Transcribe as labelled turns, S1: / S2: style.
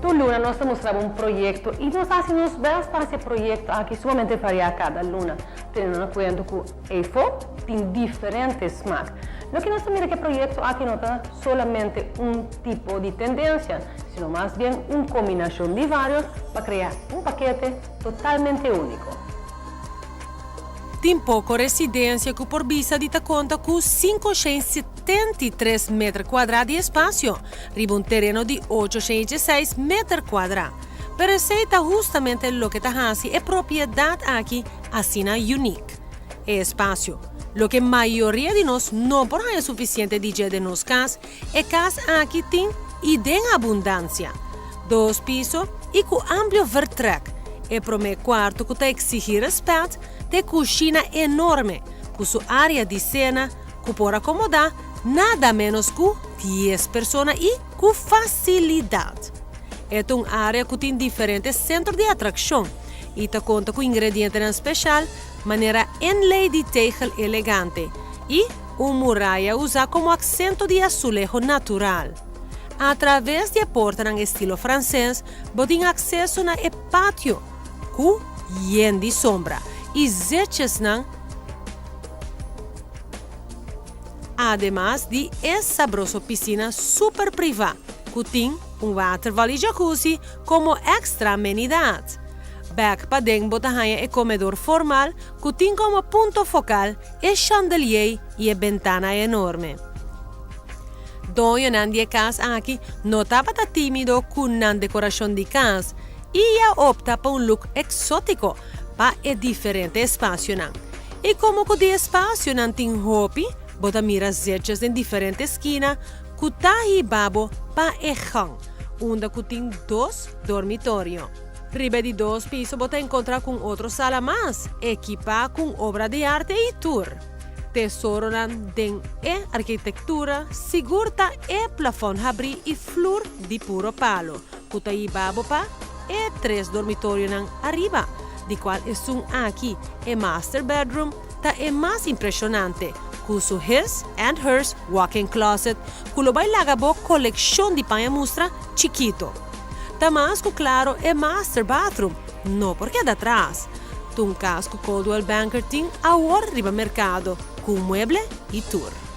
S1: Tur luna nos ta mustra bo un proyecto y nos ta haci nos best pa haci e proyecto aki sumamente varia cada luna, teniendo na cuenta cu eyfo tin diferente smaak. Loke nos ta mira cu e proyecto aki no ta solamente un tipo di tendencia, sino mas bien un combinacion di varios pa crea un pakete totalmente unico.
S2: Tin poko residensia ku por bisa di ta konta ku 573 meter kuadrá di espasio riba un tereno di 816 meter kuadrá. Pero esei ta hustamente loke ta hasi e propiedat aki asina unique. E espasio, loke mayoria di nos no por haña sufisiente di dje den nos kas, e kas aki tin i den abundansia. Dos piso i ku amplio vertrek. E promé kuarto ku ta eksigí rèspèt ta e kushina enorme ku su área di sena ku por akomodá nada ménos ku dies persona i ku fasilidat. E ta un área ku tin diferente sentro di atrakshon i ta konta ku ingredientenan speshal manera inlay di tegel elegante i Un muraya usá komo aksento di azuleho natural. Atraves di e portanan estilo franses bo tin akseso na e patio ku yen di sombra i zetjesnan ademas di e sabroso pisina super privá ku tin un waterval i jacuzzi komo èkstra amenidat. Bèk paden bo ta haña e komedor formal ku tin komo punto fokal e chandelier i e bentana enorme. Doñonan di e kas aki no tabata tímido ku nan dekorashon di kas i a opta pa un look eksótiko pa e diferente espasionan. I komo ku di espasionan tin hopi, bo ta mira zetjes den diferente skina ku ta hiba bo pa e gang, unda ku tin dos dormitorio. Riba e di dos piso bo ta enkontrá ku un otro sala mas, ekipá ku un obra di arte i tur. Tesoronan den e arkitektura sigur ta e plafòn habrí i flur di puro palo ku ta hiba bo pa e tres dormitorionan ariba, di kual esun aki, e master bedroom, ta e mas impreshonante, ku su his and hers walk-in closet ku lo bai laga bo kolekshon di paña mustra chikito. Ta mas ku klaro e master bathroom no por keda atras. Ta un kas ku Coldwell Banker tin awor riba merkado ku mueble i tur.